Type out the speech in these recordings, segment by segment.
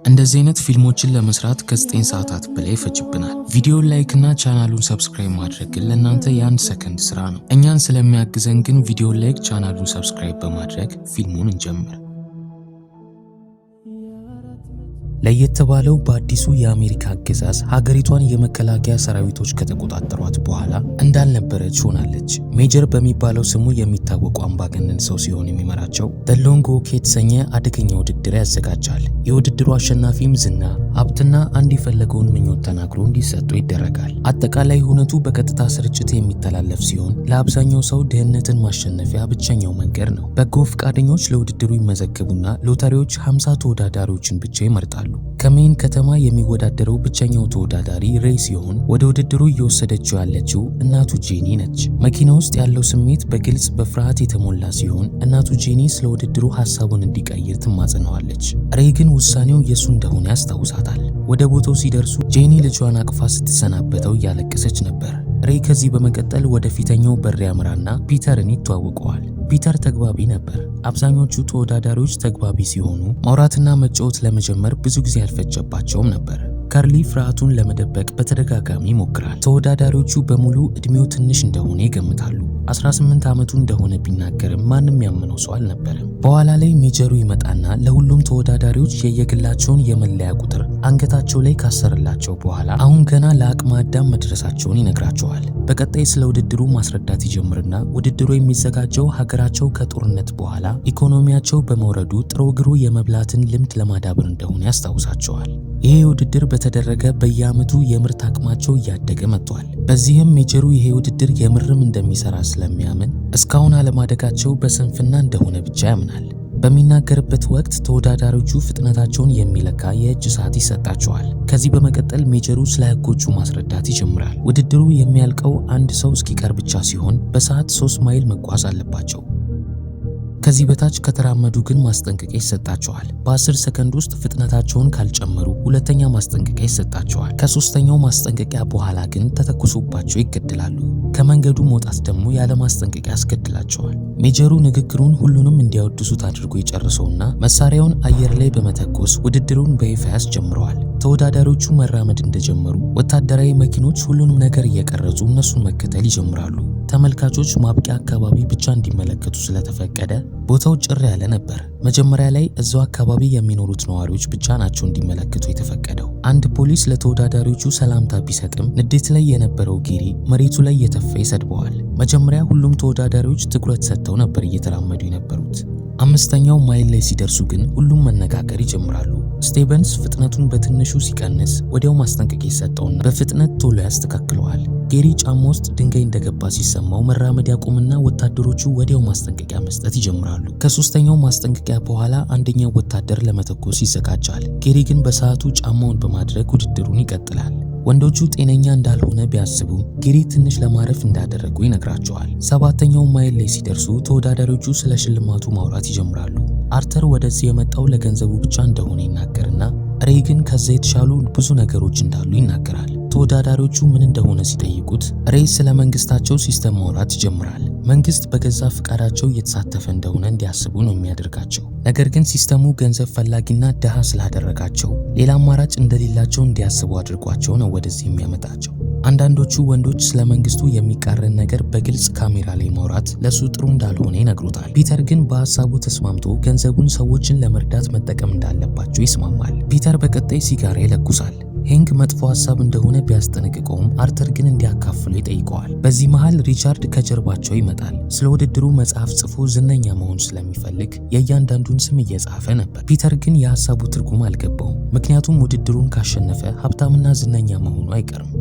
እንደዚህ አይነት ፊልሞችን ለመስራት ከ9 ሰዓታት በላይ ይፈጅብናል። ቪዲዮን like እና ቻናሉን subscribe ማድረግ ግን ለእናንተ የ1 ሰከንድ ስራ ነው። እኛን ስለሚያግዘን ግን ቪዲዮን like፣ ቻናሉን subscribe በማድረግ ፊልሙን እንጀምር። ለየት ባለው በአዲሱ የአሜሪካ አገዛዝ ሀገሪቷን የመከላከያ ሰራዊቶች ከተቆጣጠሯት በኋላ እንዳልነበረች ሆናለች። ሜጀር በሚባለው ስሙ የሚታወቁ አምባገነን ሰው ሲሆን የሚመራቸው The Long Walk የተሰኘ አደገኛ ውድድር ያዘጋጃል። የውድድሩ አሸናፊም ዝና፣ ሀብትና አንድ የፈለገውን ምኞት ተናግሮ እንዲሰጠው ይደረጋል። አጠቃላይ ሁነቱ በቀጥታ ስርጭት የሚተላለፍ ሲሆን ለአብዛኛው ሰው ድህነትን ማሸነፊያ ብቸኛው መንገድ ነው። በጎ ፈቃደኞች ለውድድሩ ይመዘገቡና ሎተሪዎች 50 ተወዳዳሪዎችን ብቻ ይመርጣሉ። ከሜን ከተማ የሚወዳደረው ብቸኛው ተወዳዳሪ ሬይ ሲሆን ወደ ውድድሩ እየወሰደችው ያለችው እናቱ ጄኒ ነች። መኪና ውስጥ ያለው ስሜት በግልጽ በፍርሃት የተሞላ ሲሆን እናቱ ጄኒ ስለ ውድድሩ ሀሳቡን እንዲቀይር ትማጸነዋለች። ሬይ ግን ውሳኔው የሱ እንደሆነ ያስታውሳታል። ወደ ቦታው ሲደርሱ ጄኒ ልጇን አቅፋ ስትሰናበተው እያለቀሰች ነበር። ሬይ ከዚህ በመቀጠል ወደ ፊተኛው በር ያምራና ፒተርን ይተዋወቀዋል። ፒተር ተግባቢ ነበር። አብዛኞቹ ተወዳዳሪዎች ተግባቢ ሲሆኑ ማውራትና መጫወት ለመጀመር ብዙ ጊዜ አልፈጀባቸውም ነበር። ከርሊ ፍርሃቱን ለመደበቅ በተደጋጋሚ ይሞክራል። ተወዳዳሪዎቹ በሙሉ እድሜው ትንሽ እንደሆነ ይገምታሉ። 18 ዓመቱ እንደሆነ ቢናገርም ማንም ያመነው ሰው አልነበረም። በኋላ ላይ ሜጀሩ ይመጣና ለሁሉም ተወዳዳሪዎች የየግላቸውን የመለያ ቁጥር አንገታቸው ላይ ካሰረላቸው በኋላ አሁን ገና ለአቅመ አዳም መድረሳቸውን ይነግራቸዋል። በቀጣይ ስለ ውድድሩ ማስረዳት ይጀምርና ውድድሩ የሚዘጋጀው ሀገራቸው ከጦርነት በኋላ ኢኮኖሚያቸው በመውረዱ ጥሮ ግሮ የመብላትን ልምድ ለማዳበር እንደሆነ ያስታውሳቸዋል። ይሄ ውድድር በተደረገ በየዓመቱ የምርት አቅማቸው እያደገ መጥቷል። በዚህም ሜጀሩ ይሄ ውድድር የምርም እንደሚሰራ ስለሚያምን እስካሁን አለማደጋቸው በስንፍና እንደሆነ ብቻ ያምናል። በሚናገርበት ወቅት ተወዳዳሪዎቹ ፍጥነታቸውን የሚለካ የእጅ ሰዓት ይሰጣቸዋል። ከዚህ በመቀጠል ሜጀሩ ስለ ሕጎቹ ማስረዳት ይጀምራል። ውድድሩ የሚያልቀው አንድ ሰው እስኪቀር ብቻ ሲሆን በሰዓት 3 ማይል መጓዝ አለባቸው። ከዚህ በታች ከተራመዱ ግን ማስጠንቀቂያ ይሰጣቸዋል። በ10 ሰከንድ ውስጥ ፍጥነታቸውን ካልጨመሩ ሁለተኛ ማስጠንቀቂያ ይሰጣቸዋል። ከሶስተኛው ማስጠንቀቂያ በኋላ ግን ተተኩሶባቸው ይገደላሉ። ከመንገዱ መውጣት ደግሞ ያለ ማስጠንቀቂያ ያስገድላቸዋል። ሜጀሩ ንግግሩን ሁሉንም እንዲያወድሱት አድርጎ ይጨርሰውና መሳሪያውን አየር ላይ በመተኮስ ውድድሩን በይፋ ያስጀምረዋል። ተወዳዳሪዎቹ መራመድ እንደጀመሩ ወታደራዊ መኪኖች ሁሉንም ነገር እየቀረጹ እነሱን መከተል ይጀምራሉ። ተመልካቾች ማብቂያ አካባቢ ብቻ እንዲመለከቱ ስለተፈቀደ ቦታው ጭር ያለ ነበር። መጀመሪያ ላይ እዛው አካባቢ የሚኖሩት ነዋሪዎች ብቻ ናቸው እንዲመለከቱ የተፈቀደው። አንድ ፖሊስ ለተወዳዳሪዎቹ ሰላምታ ቢሰጥም ንዴት ላይ የነበረው ጌሪ መሬቱ ላይ እየተፋ ይሰድበዋል። መጀመሪያ ሁሉም ተወዳዳሪዎች ትኩረት ሰጥተው ነበር እየተራመዱ የነበሩት። አምስተኛው ማይል ላይ ሲደርሱ ግን ሁሉም መነጋገር ይጀምራሉ። ስቴቨንስ ፍጥነቱን በትንሹ ሲቀንስ ወዲያው ማስጠንቀቂያ ይሰጠውና በፍጥነት ቶሎ ያስተካክለዋል። ጌሪ ጫማ ውስጥ ድንጋይ እንደገባ ሲሰማው መራመድ ያቆምና ወታደሮቹ ወዲያው ማስጠንቀቂያ መስጠት ይጀምራሉ። ከሶስተኛው ማስጠንቀቂያ በኋላ አንደኛው ወታደር ለመተኮስ ይዘጋጃል። ጌሪ ግን በሰዓቱ ጫማውን በማድረግ ውድድሩን ይቀጥላል። ወንዶቹ ጤነኛ እንዳልሆነ ቢያስቡም ጌሪ ትንሽ ለማረፍ እንዳደረጉ ይነግራቸዋል። ሰባተኛው ማይል ላይ ሲደርሱ ተወዳዳሪዎቹ ስለ ሽልማቱ ማውራት ይጀምራሉ። አርተር ወደዚህ የመጣው ለገንዘቡ ብቻ እንደሆነ ይናገርና ሬይ ግን ከዛ የተሻሉ ብዙ ነገሮች እንዳሉ ይናገራል። ተወዳዳሪዎቹ ምን እንደሆነ ሲጠይቁት ሬይ ስለ መንግስታቸው system ማውራት ይጀምራል። መንግስት በገዛ ፍቃዳቸው እየተሳተፈ እንደሆነ እንዲያስቡ ነው የሚያደርጋቸው። ነገር ግን ሲስተሙ ገንዘብ ፈላጊና ድሃ ስላደረጋቸው ሌላ አማራጭ እንደሌላቸው እንዲያስቡ አድርጓቸው ነው ወደዚህ የሚያመጣቸው። አንዳንዶቹ ወንዶች ስለ መንግስቱ የሚቃረን ነገር በግልጽ ካሜራ ላይ ማውራት ለሱ ጥሩ እንዳልሆነ ይነግሩታል። ፒተር ግን በሀሳቡ ተስማምቶ ገንዘቡን ሰዎችን ለመርዳት መጠቀም እንዳለባቸው ይስማማል። ፒተር በቀጣይ ሲጋራ ይለኩሳል። ሄንክ መጥፎ ሀሳብ እንደሆነ ቢያስጠነቅቀውም አርተር ግን እንዲያካፍለው ይጠይቀዋል። በዚህ መሃል ሪቻርድ ከጀርባቸው ይመጣል። ስለ ውድድሩ መጽሐፍ ጽፎ ዝነኛ መሆን ስለሚፈልግ የእያንዳንዱን ስም እየጻፈ ነበር። ፒተር ግን የሀሳቡ ትርጉም አልገባውም። ምክንያቱም ውድድሩን ካሸነፈ ሀብታምና ዝነኛ መሆኑ አይቀርም።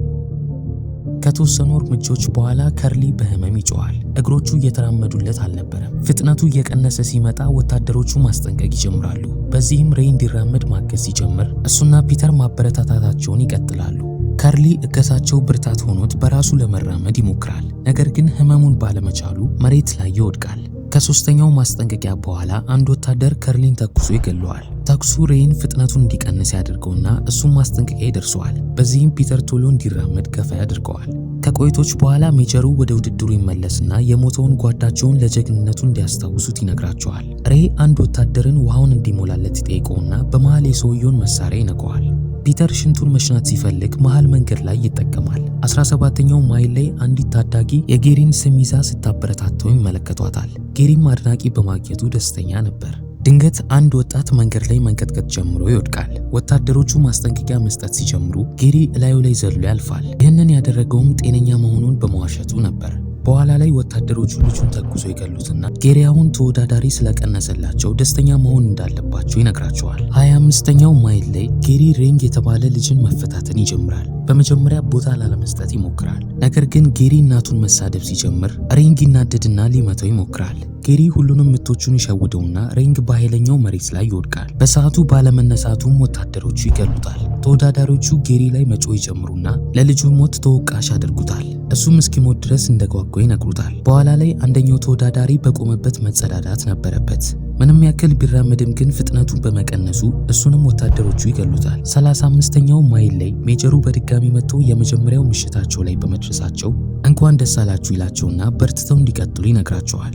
ከተወሰኑ እርምጃዎች በኋላ ከርሊ በህመም ይጮሃል። እግሮቹ እየተራመዱለት አልነበረም። ፍጥነቱ እየቀነሰ ሲመጣ ወታደሮቹ ማስጠንቀቅ ይጀምራሉ። በዚህም ሬይ እንዲራመድ ማገዝ ሲጀምር እሱና ፒተር ማበረታታታቸውን ይቀጥላሉ። ከርሊ እገዛቸው ብርታት ሆኖት በራሱ ለመራመድ ይሞክራል። ነገር ግን ህመሙን ባለመቻሉ መሬት ላይ ይወድቃል። ከሶስተኛው ማስጠንቀቂያ በኋላ አንድ ወታደር ከርሊን ተኩሶ ይገለዋል። ተኩሱ ሬይን ፍጥነቱን እንዲቀንስ ያደርገውና እሱም ማስጠንቀቂያ ይደርሰዋል። በዚህም ፒተር ቶሎ እንዲራመድ ገፋ ያደርገዋል። ከቆይቶች በኋላ ሜጀሩ ወደ ውድድሩ ይመለስና የሞተውን ጓዳቸውን ለጀግንነቱ እንዲያስታውሱት ይነግራቸዋል። ሬይ አንድ ወታደርን ውሃውን እንዲሞላለት ይጠይቀውና በመሃል የሰውየውን መሳሪያ ይነካዋል። ፒተር ሽንቱን መሽናት ሲፈልግ መሃል መንገድ ላይ ይጠቀማል። 17ኛው ማይል ላይ አንዲት ታዳጊ የጌሪን ስም ይዛ ስታበረታተው ይመለከቷታል። ጌሪም አድናቂ በማግኘቱ ደስተኛ ነበር። ድንገት አንድ ወጣት መንገድ ላይ መንቀጥቀጥ ጀምሮ ይወድቃል። ወታደሮቹ ማስጠንቀቂያ መስጠት ሲጀምሩ ጌሪ እላዩ ላይ ዘሎ ያልፋል። ይህንን ያደረገውም ጤነኛ መሆኑን በመዋሸቱ ነበር። በኋላ ላይ ወታደሮቹ ልጁን ተኩሶ ይገሉትና ጌሪ አሁን ተወዳዳሪ ስለቀነሰላቸው ደስተኛ መሆን እንዳለባቸው ይነግራቸዋል። 25ኛው ማይል ላይ ጌሪ ሬንግ የተባለ ልጅን መፈታተን ይጀምራል። በመጀመሪያ ቦታ ላለመስጠት ይሞክራል። ነገር ግን ጌሪ እናቱን መሳደብ ሲጀምር ሬንግ ይናደድና ሊመታው ይሞክራል። ጌሪ ሁሉንም ምቶቹን ይሸውደውና ሬንግ በኃይለኛው መሬት ላይ ይወድቃል። በሰዓቱ ባለመነሳቱም ወታደሮቹ ይገሉታል። ተወዳዳሪዎቹ ጌሪ ላይ መጮህ ይጀምሩና ለልጁ ሞት ተወቃሽ ያደርጉታል። እሱም እስኪሞት ድረስ እንደጓጓ ይነግሩታል። በኋላ ላይ አንደኛው ተወዳዳሪ በቆመበት መጸዳዳት ነበረበት። ምንም ያክል ቢራመድም ግን ፍጥነቱን በመቀነሱ እሱንም ወታደሮቹ ይገሉታል። 35ኛው ማይል ላይ ሜጀሩ በድጋሚ መጥቶ የመጀመሪያው ምሽታቸው ላይ በመድረሳቸው እንኳን ደስ አላችሁ ይላቸውና በርትተው እንዲቀጥሉ ይነግራቸዋል።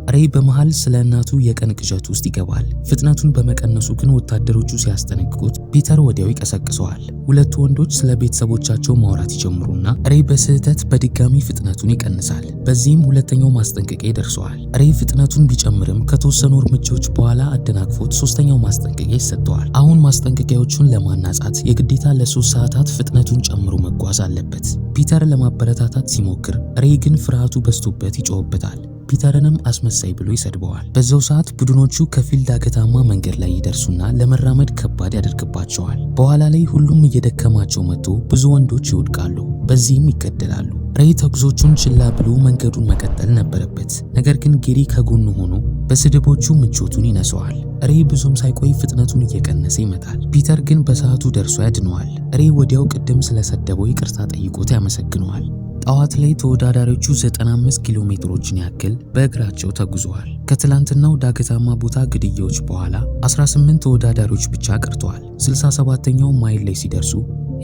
ሬይ በመሃል ስለ እናቱ የቀን ቅዠት ውስጥ ይገባል። ፍጥነቱን በመቀነሱ ግን ወታደሮቹ ሲያስጠነቅቁት ፒተር ወዲያው ይቀሰቅሰዋል። ሁለቱ ወንዶች ስለ ቤተሰቦቻቸው ማውራት ይጀምሩና ሬይ በስህተት በድጋሚ ፍጥነቱን ይቀንሳል። በዚህም ሁለተኛው ማስጠንቀቂያ ይደርሰዋል። ሬይ ፍጥነቱን ቢጨምርም ከተወሰኑ እርምጃዎች በኋላ አደናቅፎት ሶስተኛው ማስጠንቀቂያ ይሰጠዋል። አሁን ማስጠንቀቂያዎቹን ለማናጻት የግዴታ ለ3 ሰዓታት ፍጥነቱን ጨምሮ መጓዝ አለበት። ፒተር ለማበረታታት ሲሞክር ሬይ ግን ፍርሃቱ በዝቶበት ይጮህበታል። ፒተርንም አስመሳይ ብሎ ይሰድበዋል። በዛው ሰዓት ቡድኖቹ ከፊል ዳገታማ መንገድ ላይ ይደርሱና ለመራመድ ከባድ ያደርግባቸዋል። በኋላ ላይ ሁሉም እየደከማቸው መጥቶ ብዙ ወንዶች ይወድቃሉ፣ በዚህም ይገደላሉ። ሬይ ተኩሶቹን ችላ ብሎ መንገዱን መቀጠል ነበረበት። ነገር ግን ጌሪ ከጎኑ ሆኖ በስድቦቹ ምቾቱን ይነሳዋል። ሬይ ብዙም ሳይቆይ ፍጥነቱን እየቀነሰ ይመጣል። ፒተር ግን በሰዓቱ ደርሶ ያድነዋል። ሬይ ወዲያው ቅድም ስለሰደበው ይቅርታ ጠይቆት ያመሰግነዋል። ጠዋት ላይ ተወዳዳሪዎቹ 95 ኪሎ ሜትሮችን ያክል በእግራቸው ተጉዘዋል። ከትላንትናው ዳገታማ ቦታ ግድያዎች በኋላ 18 ተወዳዳሪዎች ብቻ ቀርተዋል። 67ኛው ማይል ላይ ሲደርሱ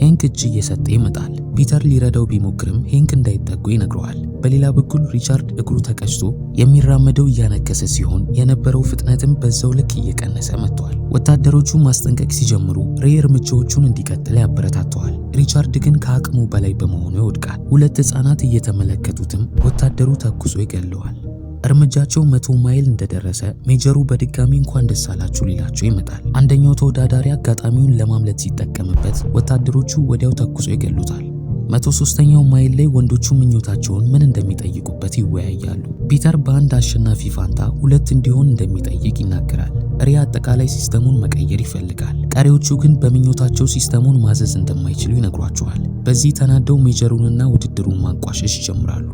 ሄንክ እጅ እየሰጠ ይመጣል። ፒተር ሊረዳው ቢሞክርም ሄንክ እንዳይጠጉ ይነግረዋል። በሌላ በኩል ሪቻርድ እግሩ ተቀጭቶ የሚራመደው እያነከሰ ሲሆን የነበረው ፍጥነትም በዛው ልክ እየቀነሰ መጥቷል። ወታደሮቹ ማስጠንቀቅ ሲጀምሩ ሬይ እርምጃዎቹን እንዲቀጥል ያበረታተዋል። ሪቻርድ ግን ከአቅሙ በላይ በመሆኑ ይወድቃል። ሁለት ሕፃናት እየተመለከቱትም ወታደሩ ተኩሶ ይገለዋል። እርምጃቸው 100 ማይል እንደደረሰ ሜጀሩ በድጋሚ እንኳን ደስ አላችሁ ሊላቸው ይመጣል። አንደኛው ተወዳዳሪ አጋጣሚውን ለማምለጥ ሲጠቀምበት ወታደሮቹ ወዲያው ተኩሶ ይገሉታል። 103ኛው ማይል ላይ ወንዶቹ ምኞታቸውን ምን እንደሚጠይቁበት ይወያያሉ። ፒተር በአንድ አሸናፊ ፋንታ ሁለት እንዲሆን እንደሚጠይቅ ይናገራል። ሬይ አጠቃላይ ሲስተሙን መቀየር ይፈልጋል። ቀሪዎቹ ግን በምኞታቸው ሲስተሙን ማዘዝ እንደማይችሉ ይነግሯቸዋል። በዚህ ተናደው ሜጀሩንና ውድድሩን ማንቋሸሽ ይጀምራሉ።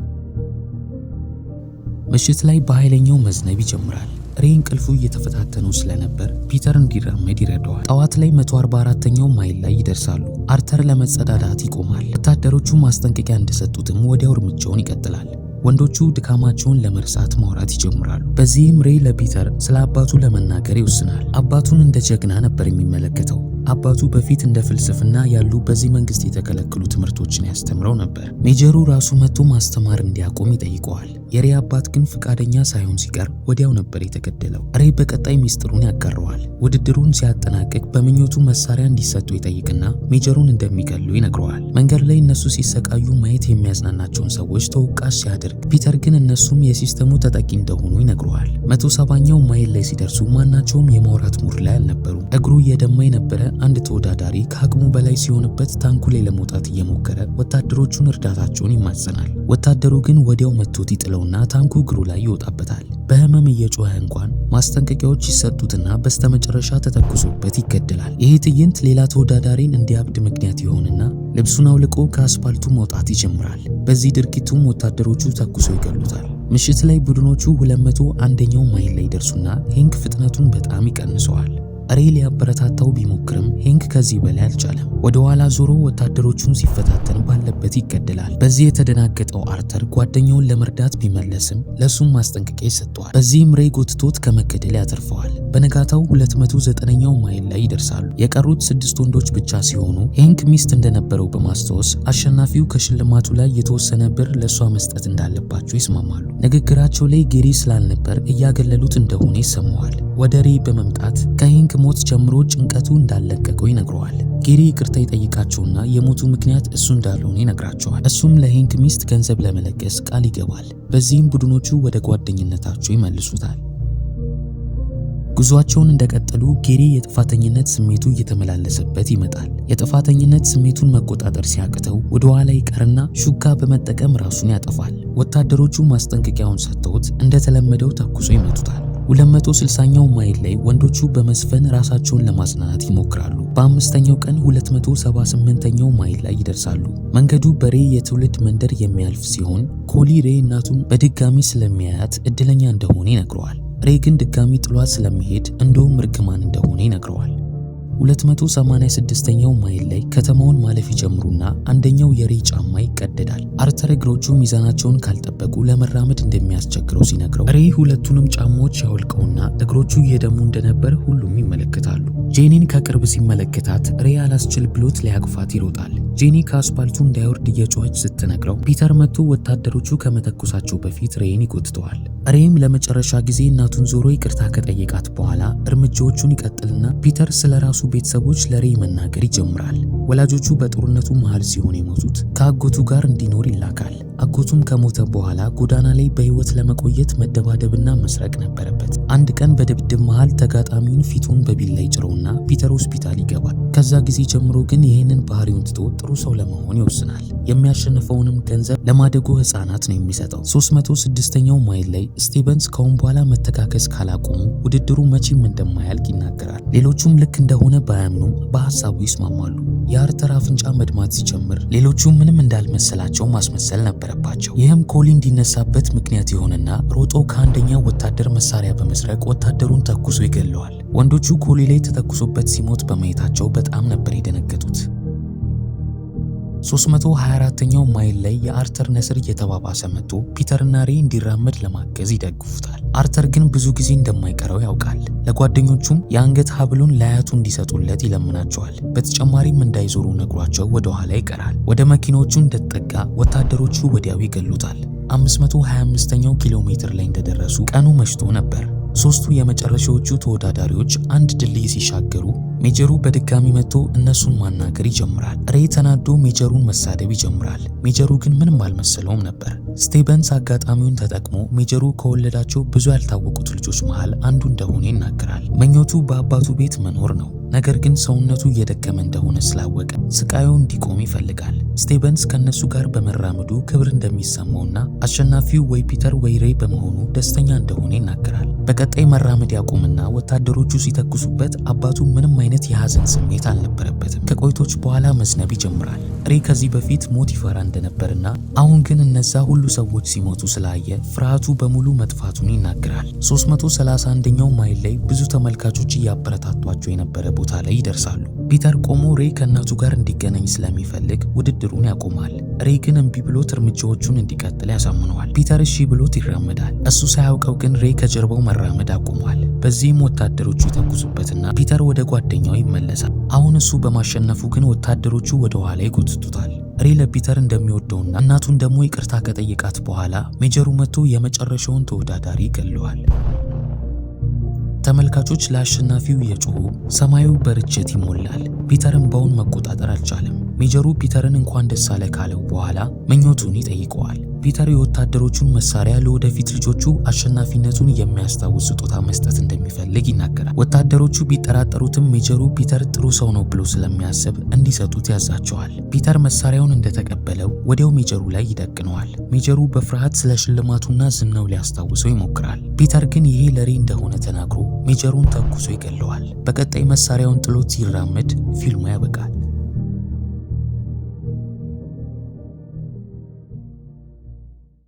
ምሽት ላይ በኃይለኛው መዝነብ ይጀምራል። ሬይ እንቅልፉ እየተፈታተነው ስለነበር ፒተር እንዲራመድ ይረዳዋል። ጠዋት ላይ 144ኛው ማይል ላይ ይደርሳሉ። አርተር ለመጸዳዳት ይቆማል። ወታደሮቹ ማስጠንቀቂያ እንደሰጡትም ወዲያው እርምጃውን ይቀጥላል። ወንዶቹ ድካማቸውን ለመርሳት ማውራት ይጀምራሉ። በዚህም ሬይ ለፒተር ስለ አባቱ ለመናገር ይወስናል። አባቱን እንደ ጀግና ነበር የሚመለከተው። አባቱ በፊት እንደ ፍልስፍና ያሉ በዚህ መንግስት የተከለከሉ ትምህርቶችን ያስተምረው ነበር። ሜጀሩ ራሱ መጥቶ ማስተማር እንዲያቆም ይጠይቀዋል። የሬ አባት ግን ፍቃደኛ ሳይሆን ሲቀር ወዲያው ነበር የተገደለው። ሬ በቀጣይ ሚስጥሩን ያጋረዋል። ውድድሩን ሲያጠናቅቅ በምኞቱ መሳሪያ እንዲሰጡ ይጠይቅና ሜጀሩን እንደሚገሉ ይነግረዋል። መንገድ ላይ እነሱ ሲሰቃዩ ማየት የሚያዝናናቸውን ሰዎች ተወቃሽ ሲያደርግ፣ ፒተር ግን እነሱም የሲስተሙ ተጠቂ እንደሆኑ ይነግረዋል። 170ኛው ማይል ላይ ሲደርሱ ማናቸውም የማውራት mood ላይ አልነበሩም። እግሩ እየደማ የነበረ አንድ ተወዳዳሪ ከአቅሙ በላይ ሲሆንበት ታንኩ ላይ ለመውጣት እየሞከረ ወታደሮቹን እርዳታቸውን ይማጸናል። ወታደሩ ግን ወዲያው መቶት ይጥለውና ታንኩ እግሩ ላይ ይወጣበታል። በህመም እየጮኸ እንኳን ማስጠንቀቂያዎች ይሰጡትና በስተመጨረሻ ተተኩሶበት ይገደላል። ይህ ትዕይንት ሌላ ተወዳዳሪን እንዲያብድ ምክንያት ይሆንና ልብሱን አውልቆ ከአስፋልቱ መውጣት ይጀምራል። በዚህ ድርጊቱም ወታደሮቹ ተኩሰው ይገሉታል። ምሽት ላይ ቡድኖቹ 201ኛው ማይል ላይ ይደርሱና ሄንክ ፍጥነቱን በጣም ይቀንሰዋል። ሬይ ሊያበረታታው ቢሞክርም ሄንክ ከዚህ በላይ አልቻለም። ወደ ኋላ ዞሮ ወታደሮቹን ሲፈታተን ባለበት ይገደላል። በዚህ የተደናገጠው አርተር ጓደኛውን ለመርዳት ቢመለስም ለሱም ማስጠንቀቂያ ይሰጠዋል። በዚህም ሬይ ጎትቶት ከመገደል ያተርፈዋል። በነጋታው 209ኛው ማይል ላይ ይደርሳሉ። የቀሩት 6 ወንዶች ብቻ ሲሆኑ ሄንክ ሚስት እንደነበረው በማስታወስ አሸናፊው ከሽልማቱ ላይ የተወሰነ ብር ለሷ መስጠት እንዳለባቸው ይስማማሉ። ንግግራቸው ላይ ጌሪ ስላልነበር እያገለሉት እንደሆነ ይሰማዋል። ወደ ሬይ በመምጣት ከሄንክ ሞት ጀምሮ ጭንቀቱ እንዳለቀቀው ይነግረዋል። ጌሪ ይቅርታ ይጠይቃቸውና የሞቱ ምክንያት እሱ እንዳልሆነ ይነግራቸዋል። እሱም ለሄንክ ሚስት ገንዘብ ለመለገስ ቃል ይገባል። በዚህም ቡድኖቹ ወደ ጓደኝነታቸው ይመልሱታል። ጉዟቸውን እንደቀጠሉ ጌሪ የጥፋተኝነት ስሜቱ እየተመላለሰበት ይመጣል። የጥፋተኝነት ስሜቱን መቆጣጠር ሲያቅተው ወደ ኋላ ይቀርና ሹካ በመጠቀም ራሱን ያጠፋል። ወታደሮቹ ማስጠንቀቂያውን ሰጥተውት እንደተለመደው ተኩሶ ይመቱታል። 260ኛው ማይል ላይ ወንዶቹ በመዝፈን ራሳቸውን ለማጽናናት ይሞክራሉ። በአምስተኛው ቀን 278ኛው ማይል ላይ ይደርሳሉ። መንገዱ በሬ የትውልድ መንደር የሚያልፍ ሲሆን ኮሊ ሬ እናቱን በድጋሚ ስለሚያያት እድለኛ እንደሆነ ይነግረዋል። ሬ ግን ድጋሚ ጥሏት ስለሚሄድ እንደውም እርግማን እንደሆነ ይነግረዋል። 286ኛው ማይል ላይ ከተማውን ማለፍ ይጀምሩና አንደኛው የሬ ጫማ ይቀደዳል። አርተር እግሮቹ ሚዛናቸውን ካልጠበቁ ለመራመድ እንደሚያስቸግረው ሲነግረው ሬ ሁለቱንም ጫማዎች ያወልቀውና እግሮቹ እየደሙ እንደነበር ሁሉም ይመለከታሉ። ጄኒን ከቅርብ ሲመለከታት ሬ አላስችል ብሎት ሊያቅፋት ይሮጣል። ጄኒ ከአስፓልቱ እንዳይወርድ እየጮኸች ስትነግረው ፒተር መጥቶ ወታደሮቹ ከመተኮሳቸው በፊት ሬን ይጎትተዋል። ሬም ለመጨረሻ ጊዜ እናቱን ዞሮ ይቅርታ ከጠየቃት በኋላ እርምጃዎቹን ይቀጥልና ፒተር ስለ ራሱ ቤተሰቦች ለሬ መናገር ይጀምራል። ወላጆቹ በጦርነቱ መሃል ሲሆን የሞቱት ከአጎቱ ጋር እንዲኖር ይላካል። አጎቱም ከሞተ በኋላ ጎዳና ላይ በህይወት ለመቆየት መደባደብና መስረቅ ነበረበት። አንድ ቀን በድብድብ መሃል ተጋጣሚውን ፊቱን በቢላ ይጭረውና ፒተር ሆስፒታል ይገባል። ከዛ ጊዜ ጀምሮ ግን ይህንን ባህሪውን ትቶ ጥሩ ሰው ለመሆን ይወስናል። የሚያሸንፈውንም ገንዘብ ለማደጎ ህፃናት ነው የሚሰጠው። 306ኛው ማይል ላይ ስቴቨንስ ከአሁን በኋላ መተካከስ ካላቆሙ ውድድሩ መቼም እንደማያልቅ ይናገራል። ሌሎቹም ልክ እንደሆነ ባያምኑም በሀሳቡ ይስማማሉ። የአርተር አፍንጫ መድማት ሲጀምር ሌሎቹ ምንም እንዳልመሰላቸው ማስመሰል ነበረባቸው። ይህም ኮሊ እንዲነሳበት ምክንያት የሆነና ሮጦ ከአንደኛው ወታደር መሳሪያ በመስረቅ ወታደሩን ተኩሶ ይገለዋል። ወንዶቹ ኮሊ ላይ ተተኩሶበት ሲሞት በማየታቸው በጣም ነበር የደነገጡት። 324ኛው ማይል ላይ የአርተር ነስር እየተባባሰ መጥቶ ፒተርና ሬ እንዲራመድ ለማገዝ ይደግፉታል። አርተር ግን ብዙ ጊዜ እንደማይቀረው ያውቃል። ለጓደኞቹም የአንገት ሀብሉን ለአያቱ እንዲሰጡለት ይለምናቸዋል። በተጨማሪም እንዳይዞሩ ነግሯቸው ወደ ኋላ ይቀራል። ወደ መኪኖቹ እንደተጠጋ ወታደሮቹ ወዲያው ይገሉታል። 525ኛው ኪሎ ሜትር ላይ እንደደረሱ ቀኑ መሽቶ ነበር። ሶስቱ የመጨረሻዎቹ ተወዳዳሪዎች አንድ ድልድይ ሲሻገሩ ሜጀሩ በድጋሚ መጥቶ እነሱን ማናገር ይጀምራል። ሬ ተናዶ ሜጀሩን መሳደብ ይጀምራል። ሜጀሩ ግን ምንም አልመሰለውም ነበር። ስቴቨንስ አጋጣሚውን ተጠቅሞ ሜጀሩ ከወለዳቸው ብዙ ያልታወቁት ልጆች መሃል አንዱ እንደሆነ ይናገራል። ምኞቱ በአባቱ ቤት መኖር ነው። ነገር ግን ሰውነቱ እየደከመ እንደሆነ ስላወቀ ስቃዩ እንዲቆም ይፈልጋል። ስቴቨንስ ከነሱ ጋር በመራመዱ ክብር እንደሚሰማውና አሸናፊው ወይ ፒተር ወይ ሬ በመሆኑ ደስተኛ እንደሆነ ይናገራል። በቀጣይ መራመድ ያቆምና ወታደሮቹ ሲተኩሱበት አባቱ ምንም አይነት የሐዘን ስሜት አልነበረበትም። ከቆይቶች በኋላ መዝነብ ይጀምራል። ሬ ከዚህ በፊት ሞት ይፈራ እንደነበርና አሁን ግን እነዛ ሁሉ ሰዎች ሲሞቱ ስላየ ፍርሃቱ በሙሉ መጥፋቱን ይናገራል። 331ኛው ማይል ላይ ብዙ ተመልካቾች እያበረታቷቸው የነበረ ቦታ ላይ ይደርሳሉ። ፒተር ቆሞ ሬ ከእናቱ ጋር እንዲገናኝ ስለሚፈልግ ውድድሩን ያቆማል። ሬ ግን እምቢ ብሎት እርምጃዎቹን እንዲቀጥል ያሳምነዋል። ፒተር እሺ ብሎት ይራመዳል። እሱ ሳያውቀው ግን ሬ ከጀርባው መራመድ አቁሟል። በዚህም ወታደሮቹ ይተኩሱበትና ፒተር ወደ ጓደኛው ይመለሳል። አሁን እሱ በማሸነፉ ግን ወታደሮቹ ወደ ኋላ ይጎትቱታል። ሬ ለፒተር እንደሚወደውና እናቱን ደግሞ ይቅርታ ከጠየቃት በኋላ ሜጀሩ መጥቶ የመጨረሻውን ተወዳዳሪ ይገለዋል። ተመልካቾች ለአሸናፊው እየጮሁ ሰማዩ በርችት ይሞላል። ፒተር እንባውን መቆጣጠር አልቻለም። ሜጀሩ ፒተርን እንኳን ደስ አለህ ካለው በኋላ ምኞቱን ይጠይቀዋል። ፒተር የወታደሮቹን መሳሪያ ለወደፊት ልጆቹ አሸናፊነቱን የሚያስታውስ ስጦታ መስጠት እንደሚፈልግ ይናገራል። ወታደሮቹ ቢጠራጠሩትም ሜጀሩ ፒተር ጥሩ ሰው ነው ብሎ ስለሚያስብ እንዲሰጡት ያዛቸዋል። ፒተር መሳሪያውን እንደተቀበለው ወዲያው ሜጀሩ ላይ ይደቅነዋል። ሜጀሩ በፍርሃት ስለ ሽልማቱና ዝናው ሊያስታውሰው ይሞክራል። ፒተር ግን ይሄ ለሬ እንደሆነ ተናግሮ ሜጀሩን ተኩሶ ይገለዋል። በቀጣይ መሳሪያውን ጥሎት ሲራመድ ፊልሙ